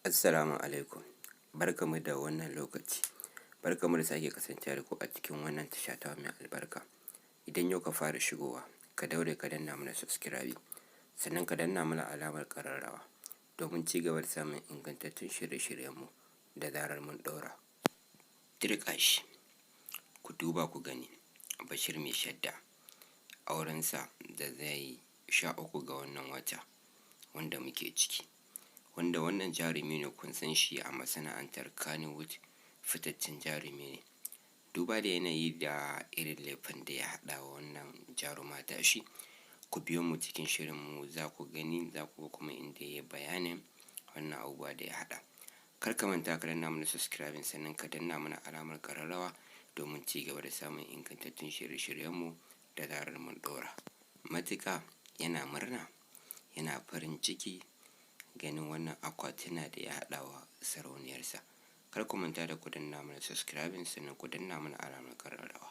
Assalamu alaikum, barkanmu da wannan lokaci, barkanmu da sake kasancewa da ku a cikin wannan tasha tamu mai albarka. Idan yau ka fara shigowa, ka daure ka danna mana subscribing, sannan ka danna mana alamar ƙararrawa domin ci gaba da samun ingantattun shirye-shiryenmu da zarar mun ɗora. Tirƙashi, ku duba ku gani, Bashir Mai Shadda, aurensa da zai yi 13 ga wannan wata wanda muke ciki. Wanda wannan jarumi ne, kun san shi a masana'antar Kannywood, fitaccen jarumi ne. Duba da yanayi da irin lefen da ya haɗa wa wannan jaruma tashi, ku biyo mu cikin shirinmu, za ku gani, za ku ga kuma inda ya yi bayanin wannan abubuwa da ya haɗa. Kar ka manta ka danna mana subscribing, sannan ka danna mana alamar ƙararrawa domin ci gaba da samun ingantattun shirye-shiryenmu da zarar mun ɗora. Matuƙa yana murna, yana farin ciki ganin wannan akwatuna da ya haɗa wa sarauniyarsa. Kar ku manta da ku danna mana subscribing, sannan ku danna mana alamar ƙararrawa.